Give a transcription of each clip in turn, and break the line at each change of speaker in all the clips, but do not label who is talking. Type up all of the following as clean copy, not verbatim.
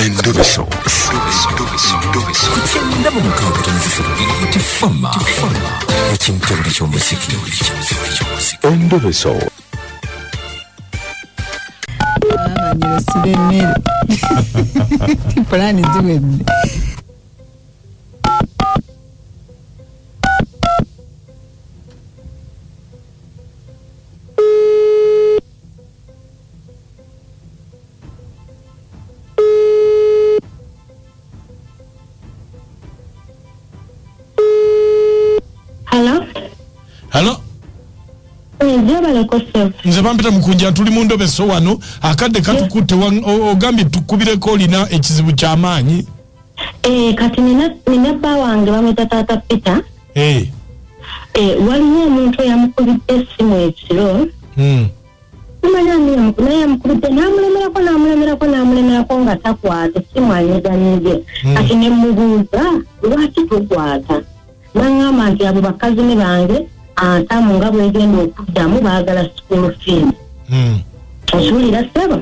Endobeso.
Ku 96.3 Tifama ekintabuli ky'omuziki.
Endobeso.
Abanyiro siba emmere, pulaani ziwedde.
Halo?
Halo.
Gyebaleko ssebo.
Nze bampita Mukunja, tuli mu ndobeso wano, akadde katukutte. Ogambye tukubireko, olina ekizibu ky'amaanyi.
Eh, kati nina bba wange bamwita Taata Peter. Eh, waliwo omuntu eyamukubidde essimu ekiro. Simanyi ani naye yamukubidde n'amulemerako, n'amulemerako, n'amulemerako nga takwata essimu, anyeganyege. Kati ne mubuuza lwaki tokwata, n'aŋŋamba nti abo bakazini bange antamu nga bwegenda okuddamu baagala school fees. Okiwulira ssebo?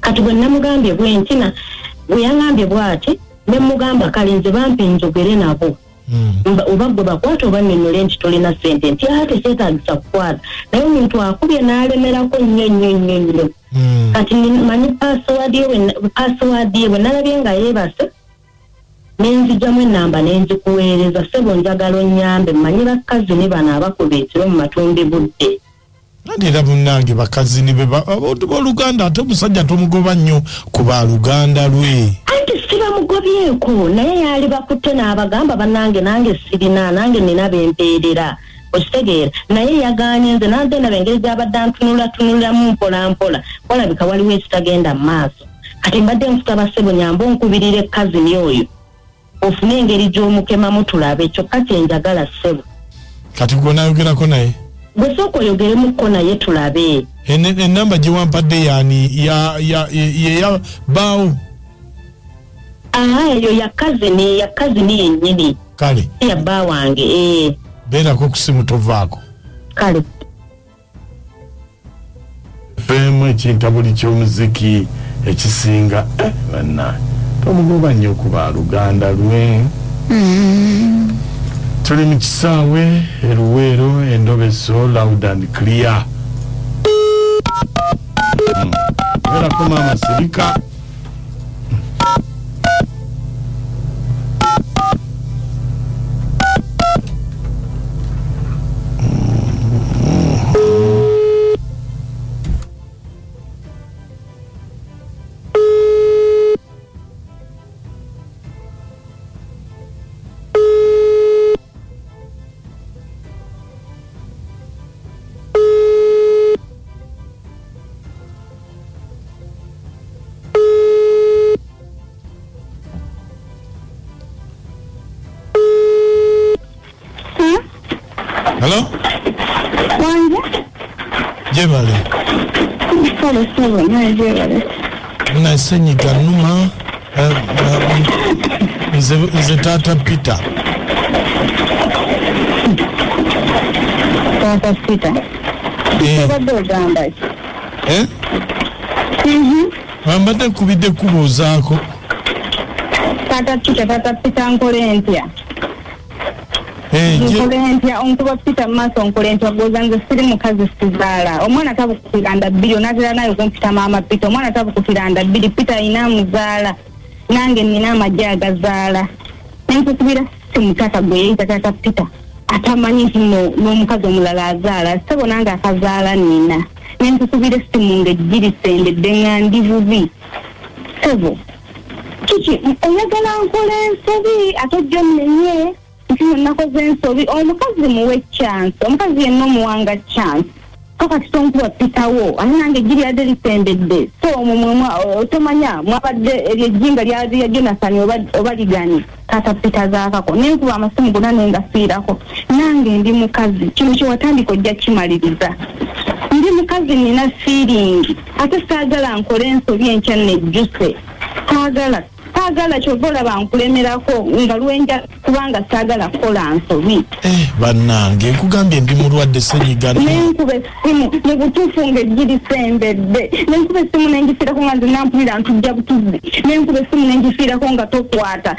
Kati bwe namugambye bwe ntina, bwe yaŋŋambye bw'ati, ne mugamba kale nze bampe njogere nabo. Oba gwe bakwata oba nnennyole nti tolina ssente, nti ate kyetaagisa kukwata, naye omuntu akubye n'alemerako nnyo nnyo nnyo nnyo. Kati manyi password ye, password ye bwe nalabye nga yeebase, nenzigyamu enamba nenzikuweereza. Ssebo, njagala onnyambe, mmanyi bakazini bano abakuba ekiro mu matumbi budde.
Anti era munnange, bakazini be abantu booluganda, ate omusajja tomugoba nnyo ku baluganda lwe.
Anti sibamugobyeko, naye yaali bakutte n'abagamba bannange, nange sirina, nange nina bempeerera, okitegeera? Naye yaganye. Nze nanze ndaba engeri gy'abadde antunulatunulamu mpola mpola, walabika waliwo ekitagenda mu maaso. Kati mbadde nkusaba ssebo, nyamba onkubirira ekkazini oyo, ofune engeri gy'omukemamu tulabe. Kyokka kyenjagala ssebo,
Kati gwe onayogerako naye?
Gwe sooka oyogeremukko naye tulabe.
Enamba gye wampadde yani yeya baawo?
Aha, eyo ya kazini, ya kazini yennyini.
Kale.
Ya bba wange, ee.
Beerako ku simu, tovaako.
Kale.
Feemu ekintabuli ky'omuziki ekisinga. Banna tomugoba nnyo ku baluganda lwe. Tuli mu kisaawe eruweero, endobeso, loud and clear. Beerako maama, sirika. Hello?
Wange.
Gyebale.
Kale ssebo, naye gyebale.
Nasenyiga numa. Nze Taata Peter.
Taata Peter?
Eh.
Obadde ogamba ki?
Eh? Mbadde nkubidde kubuuzaako.
Taata Peter, Taata Peter, nkole ntya?
Eh,
Nkole ntya? Onkuba Peter mu maaso, nkole ntya? Goza nze siri mukazi, sizaala. Omwana tabukutira nda bbiri, onatera naye okumpita maama Peter. Omwana tabukutira nda bbiri. Peter alina amuzaala, nange nina amagye agazaala. Nenkukubira simu, taata gwe yeyita Taata Peter atamanyi nti no n'omukazi omulala azaala. Sebo, nange akazaala nina. Nenkukubira essimu ng'ejjirisendedde nga ndi bubi. Sebo, kiki oyagala nkola ensobi ate ojja onnenye nti no nakoze ensobi? Omukazi muwe chance, omukazi yenna omuwanga chance. Ko kati tonkuba pitawo, ate nange ejji lyadde lisembedde. So omwo mwe tomanya mwabadde eryo ejjinga lya Jonathan oba liganye Taata Pita zaakako. Nenkuba amasimu gonna nengafiirako. Nange ndi mukazi, kino kyewatandika ojja kimaliriza. Ndi mukazi, nina feeling, ate saagala nkole ensobi enkya nejjuse. Saagala. Saagala, kyova olaba nkulemerako nga lwenja, kubanga saagala kukola nsobi.
Bannange, nkugambye ndi mulwadde senyiga.
Nenkuba essimu mu butuufu ng'egirisembedde, nenkuba essimu nengifiirako nga nze nampulira ntujja butuzi, nenkuba essimu nengifiirako nga tokwata.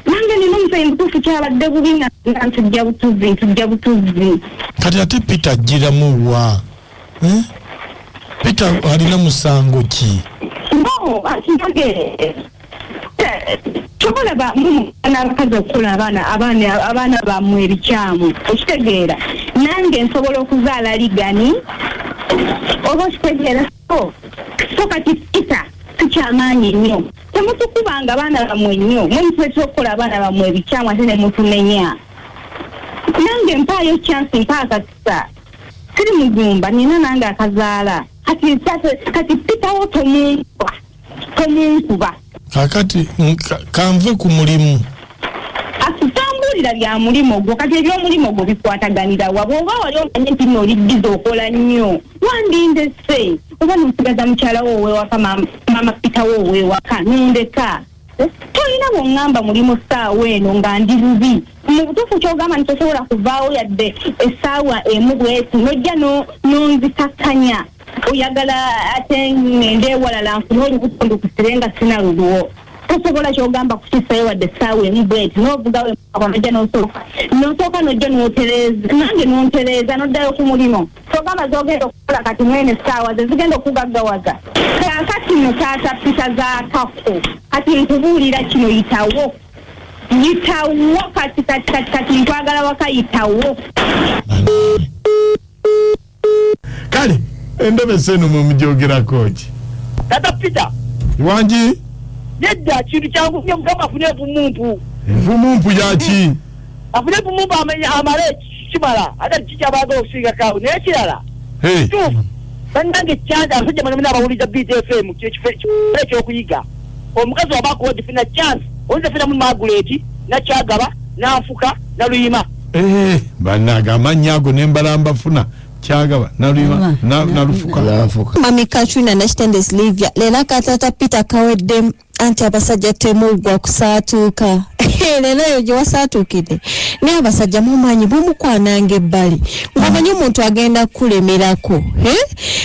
Nange nina omusayi, mutuufu kyabadde bubi nga ntujja butuzi, ntujja butuzi.
Kati ate Peter agiramu wa? Eh? Peter alina musango ki?
No, akinage tobalaba n'abakazi okukola abaana bammwe ebikyamu, okitegeera? Nange nsobola okuzaala ligani, oba okitegeera? So kati Peter sikyamaanyi nnyo, temutukubanga abaana bammwe nnyo, mwe mutuletera okukola abaana bammwe ebikyamu ate ne mutumenya. Nange mpaayo chance, mpa akakisa, siri mugumba, nina nange akazaala. Kati Peter wo tomunkuba, tomunkuba.
Kakati kanve ku mulimu.
Atutambulira bya mulimu gwo, kati ebyomulimu gwo bikwataganira wa? Bw'oba wali omanye nti nno oli bize okola nnyo, wandindese oba nosigaza mukyala wo ow'ewaka, maama Peter wo ow'ewaka, nondeka. Tolina bw'oŋŋamba mulimu ssaawa eno nga ndi bubi. Mu butuufu ky'ogamba nti tosobola kuvaawo yadde essaawa emu bweti, nojja nonzikakkanya, oyagala ate ngende ewalala nfune olubuto ndukusire nga sina lulwo. Tosobola kyogamba kukisayo wadde essaawa emu bweti, n'ovugawo nojja nosooka nojja notereeza, nange nontereeza, noddayo ku mulimu. Kyogamba zogenda okukola kati mwene essaawa ze zigenda okugaggawaza. Kaakati no taata Peter zaakako, kati nkubuulira kino, yitawo, yitawo kati, kati, kati, kati nkwagala waka, yitawo.
Kale endobesa eno mwe mujogerako ki?
Tata Peter.
Wangi.
Nedda, kintu kyangu nnyo, mukama afune evumumpu.
Evumumpu yaki?
Afune evumumpu amale kimala, ate kikyabaga okusingako. Naye kirala kituufu bannange, kyanja abasajja mwe abawuliriza Beat FM, ekifo ekyokuyiga, omukazi waba akuwa gifuna chance, oyinza funamu Margaret Nakyagaba Nanfuka Naluyima.
Bannange, amannya ago nembala mbafuna Kyagaba, Naluyima, Nalufuka.
Nanfuka.
Mami Katrina Nakitende Silivia, leero akatata Peter kaweddemu, anti abasajja temuggwa kusaatuuka. Leero eyo gye wasaatuukidde, naye abasajja mumanyi bwemukwananga ebbali ng'omanyi omuntu agenda kukulemerako.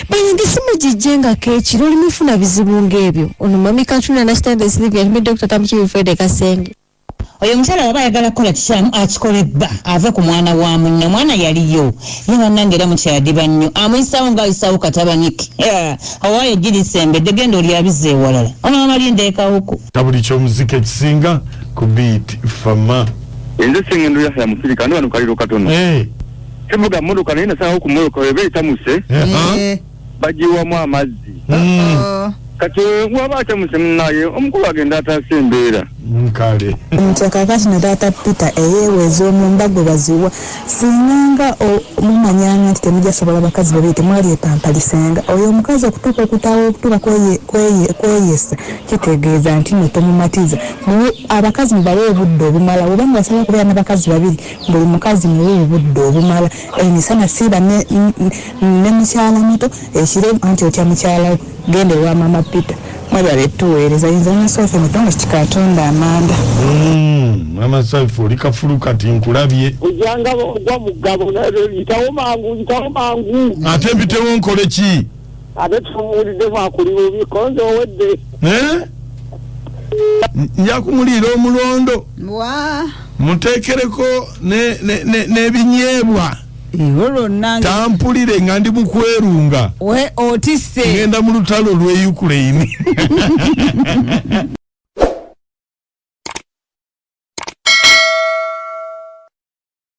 Banange, simugijjengako ekiro, olimufuna bizibu ng'ebyo. Ono Mami Katrina Nakitende Silivia ne Dr. Tamukibi Fred Kasenge.
Oyo omukyala waba ayagala kukola kikyamu, akikole bba ave ku mwana wa munne. Omwana yaliyo ye, bannange, era mukyadiba nnyo, amuyisawo ng'ayisawo katabanike. Owaayo girisembedde, genda olyabiza ewalala. Ono amalindeekawuku.
Buli kyomuziki ekisinga ku Beat Fama.
Nze Sengendo Yahya Musirika, ndi wano kaliro katono. Sivuga mmotoka, naye nasalawo ku mmotoka weba etamuse bagiwamu amazzi. Kati waba atamuse, munaye omukulu agenda ataasa embeera.
Kale.
Nti kakati ne taata Peter eyeeweza omumba gwe baziwa, singanga mumanyanga nti temujasobola bakazi babiri, temwali epampalisenga oyo omukazi okutuuka okutaawa okutuuka kweyesa, kitegeeza nti no tomumatiza. Abakazi mubawe obudde obumala. Obanga basobola okubeera n'abakazi babiri, buli mukazi muwe obudde obumala. Emisana siiba ne mukyala muto, ekiro anti otya mukyalawo, genda ewa mama Peter. Mwebale tuweereza. Yinza nasoofe mutongo kikatonda amanda.
Mama Saifu, oli kafulu kati nkulabye.
Ojanga ogwa mugabo, yitawo mangu, yitawo mangu.
Ate mbitewo nkole ki?
Ate tumuwuliddemu akuli bubi, konze owedde.
Eh? Nja kumuliira omulondo.
Wa.
Muteekereko n'ebinyeebwa.
Olwo lwonna
tampulire nga ndi mu kwerunga.
We otisse.
Ngenda mu lutalo lw'e Ukraine.